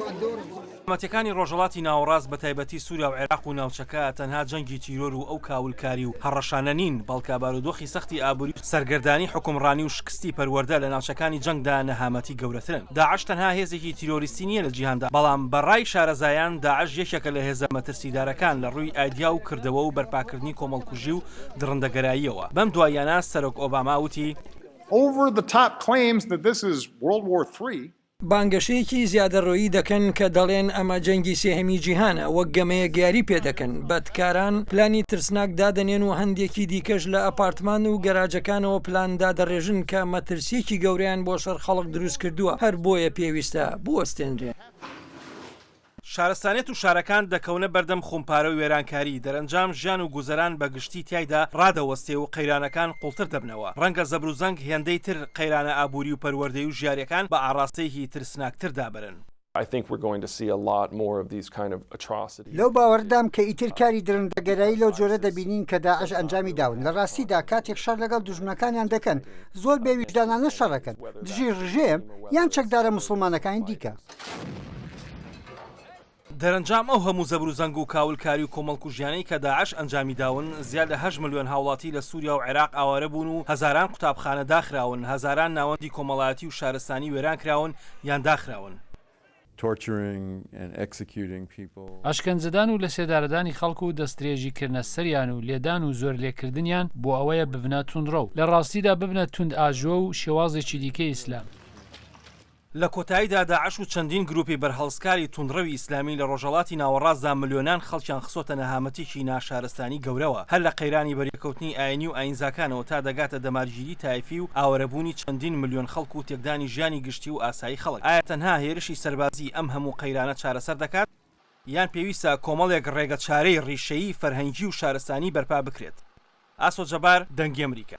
نەهامەتیەکانی ڕۆژهەڵاتی ناوەڕاست بەتایبەتی سوریا و عێراق و ناوچەکە تەنها جەنگی تیرۆر و ئەو کاولکاری و هەڕەشانە نین، بەڵکە بارودۆخی سەختی ئابوری و سەرگەردانی حوکمڕانی و شکستی پەروەردە لە ناوچەکانی جەنگدا نەهامەتی گەورەترن. داعش تەنها هێزێکی تیرۆریستی نییە لە جیهاندا، بەڵام بە ڕای شارەزایان داعش یەکێکە لە هێزە مەترسیدارەکان لە ڕووی ئایدیا و کردەوە و بەرپاکردنی کۆمەڵکوژی و دڕندەگەراییەوە. بەم دواییانە سەرۆک ئۆباما وتی. Over the top claims that this is World War III. بانگەشەیەکی زیادەڕۆیی دەکەن کە دەڵێن ئەمە جەنگی سێهەمی جیهانە، وەک گەمەیەک یاری پێدەکەن، بەدکاران پلانی ترسناک دادەنێن و هەندێکی دیکەش لە ئەپارتمان و گەراجەکانەوە پلان دادەڕێژن کە مەترسییەکی گەورەیان بۆ سەر خەڵک دروستکردووە، هەر بۆیە پێویستە بوەستێنرێن. شارستانیەت و شارەکان دەکەونە بەردەم خومپارە و وێرانکاری، دەرەنجام ژیان و گوزەران بە گشتی تیایدا ڕادەوەستێ و قەیرانەکان قوڵتر دەبنەوە. ڕەنگە زەبروزەنگ هێندەی تر قەیرانە ئابووری و پەروەردەی و ژیاریەکان بە ئاڕاستەیەکی ترسناکتردا بەرن. لەو باوەڕەدام کە ئیتر کاری دڕندەگەرایی لەو جۆرە دەبینین کە داعش ئەنجامی داون. لە ڕاستیدا کاتێک شەڕ لەگەڵ دوژمنەکانیان دەکەن، زۆر بێ ویژدانانە شەڕەکەن دژی ڕژێم یان چەکدارە موسڵمانەکانی دیکە. دەرەنجام ئەو هەموو زەبروزەنگ و کاولکاری و کۆمەڵکوژیانەی کە داعش ئەنجامی داون، زیاد لە هەشت ملیۆن هاوڵاتی لە سوریا و عێراق ئاوارە بوون و هەزاران قوتابخانە داخراون، هەزاران ناوەندی کۆمەڵایەتی و شارستانی وێران کراون یان داخراون. ئەشکەنجەدان و لەسێدارەدانی خەڵک و دەستدرێژی کردنە سەریان و لێدان و زۆرلێکردنیان بۆ ئەوەیە ببنە توندڕەو، لە ڕاستیدا ببنە توندئاژۆ و شێوازێکی دیکەی ئیسلام. لە کۆتاییدا داعش و چەندین گروپی بەرهەڵستکاری توندڕەوی ئیسلامی لە ڕۆژهەڵاتی ناوەڕاستدا ملیۆنان خەڵکیان خستۆتە نەهامەتیکی ناشارستانی گەورەوە، هەر لە قەیرانی بەریەکەوتنی ئاینی و ئاینزاکانەوە تا دەگاتە دەمارگیری تایفی و ئاوەرەبوونی چەندین ملیۆن خەڵک و تێکدانی ژیانی گشتی و ئاسایی خەڵک. ئایا تەنها هێرشی سەربازی ئەم هەموو قەیرانە چارەسەر دەکات؟ یان پێویستە کۆمەڵێک ڕێگەچارەی ڕیشەیی فەرهەنگی و شارستانی بەرپا بکرێت؟ ئاسۆ جەبار، دەنگی ئەمریکا.